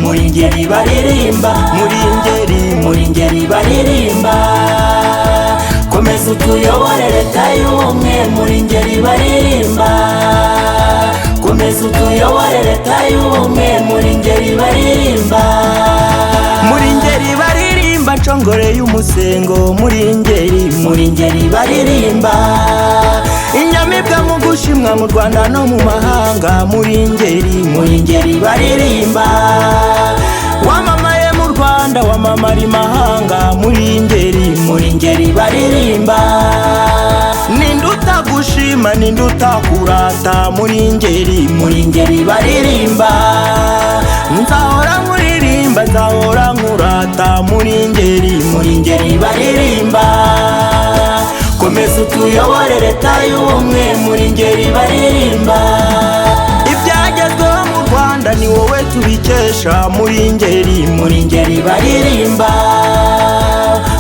Muri ngeri baririmba, muri ngeri, muri ngeri baririmba. Komeza utuyobore leta y'ubumwe, muri ngeri baririmba. Komeza utuyobore leta y'ubumwe, muri ngeri baririmba. Muri ngeri baririmba, nshongore y'umusengo, muri ngeri, muri ngeri baririmba. Inyamibwa mu gushimwa mu Rwanda no mu mahanga, muri ngeri, muri ngeri baririmba. Wamamaye mu Rwanda, wamamara imahanga, muri ngeri, muri ngeri baririmba. Ninde utagushima, ninde utakurata, muri ngeri, muri ngeri baririmba. Nzahora nkuririmba, nzahora nkurata, muri ngeri, muri ngeri baririmba. Komeza utuyobore leta y'ubumwe, muri ngeri baririmba. Ibyagezweho mu Rwanda ni wowe tubikesha, muri ngeri, muri ngeri baririmba.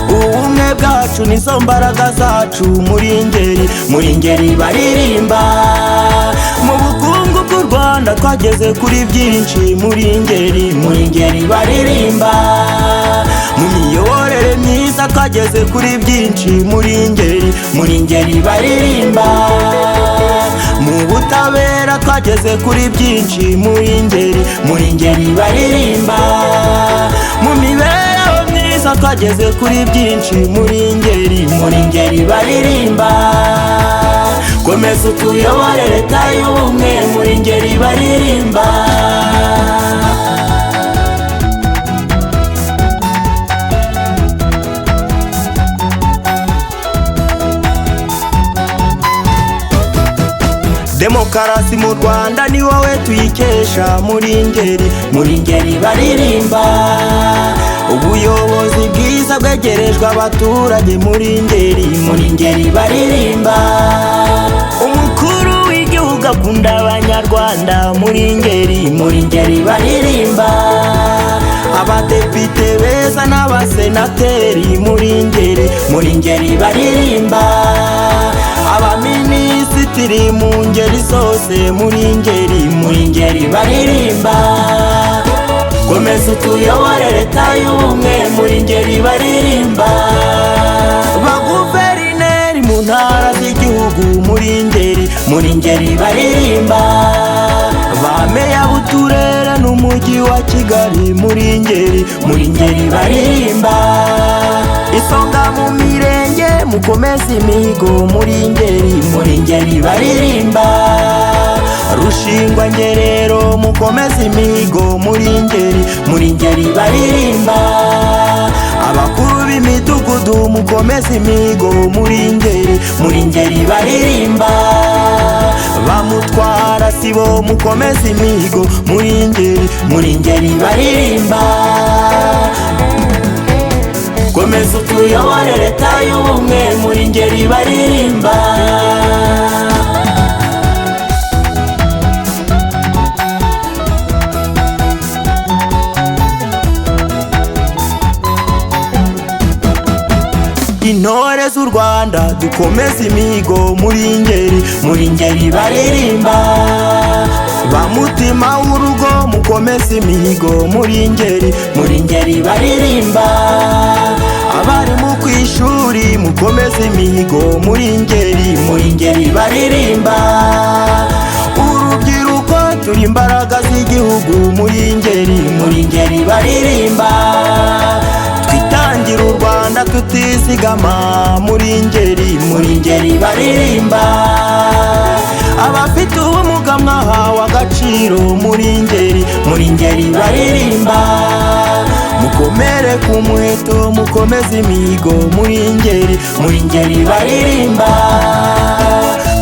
Ubumwe bwacu nizo mbaraga zacu, muri ngeri, muri ngeri baririmba. Mu bukungu bw'u Rwanda twageze kuri byinshi, muri ngeri, muri ngeri baririmba. Mu miyoborere myiza twageze kuri byinshi, muri ngeri, muri ngeri baririmba. Mu butabera twageze kuri byinshi, muri ngeri, muri ngeri baririmba. Mu mibereho myiza twageze kuri byinshi, muri ngeri, muri ngeri baririmba. Komeza utuyobore leta y'ubumwe, muri ngeri baririmba. Demokarasi mu Rwanda ni wowe tuyikesha, muri ngeri, muri ngeri baririmba. Ubuyobozi bwiza bwegerejwe abaturage, muri ngeri, muri ngeri baririmba. Umukuru w'igihugu akunda abanyarwanda, muri ngeri, muri ngeri baririmba. Abadepite beza n'abasenateri, muri ngeri, muri ngeri baririmba. Abaminisitiri mu ngeri zose, muri ngeri, muri ngeri baririmba. Komeza utuyobore leta y'ubumwe, muri ngeri baririmba. Baguverineri mu ntara z'igihugu, muri ngeri, muri ngeri baririmba. Ba meya b'uturere n'umujyi wa Kigali, muri ngeri, muri ngeri baririmba. Isonga mu mirenge mukomeze imihigo, muri ngeri, muri ngeri baririmba. Rushingwa ngerero mukomeze imihigo, muri ngeri, muri ngeri baririmba. Abakuru b'imidugudu mukomeze imihigo, muri ngeri, muri ngeri baririmba. Bamutwara sibo mukomeze imihigo, muri ngeri, muri ngeri baririmba. Komeza utuyobore leta y'ubumwe, muri ngeri baririmba. Intore z'u Rwanda dukomeze imihigo, muri ngeri, muri ngeri baririmba. Ba mutima w'urugo mukomeze imihigo, muri ngeri, muri ngeri baririmba. Abarimu ku ishuri mukomeze imihigo, muri ngeri, muri ngeri baririmba. Urubyiruko turi imbaraga z'igihugu, muri ngeri, muri ngeri baririmba. Twitangira u Rwanda tutizigama, muri ngeri, muri ngeri baririmba. Abafite ubumuga mwahawe agaciro, muri ngeri, muri ngeri baririmba. Mukomere ku muheto mukomeze imihigo, muri ngeri, muri ngeri baririmba.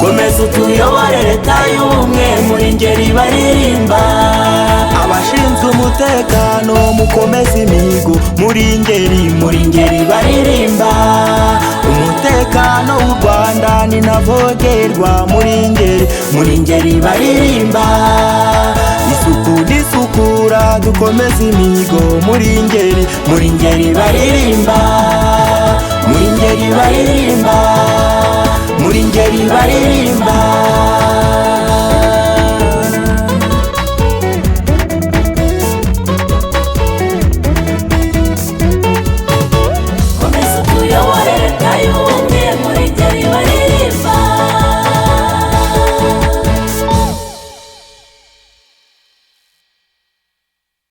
Komeza utuyobore leta y'ubumwe, muri ngeri baririmba. Abashinzwe umutekano mukomeze imihigo, muri ngeri, muri ngeri baririmba. Umutekano w'u Rwanda ntavogerwa, muri ngeri, muri ngeri baririmba. Isuku n'isukura dukomeze imihigo, muri ngeri, muri ngeri baririmba. Muri ngeri baririmba.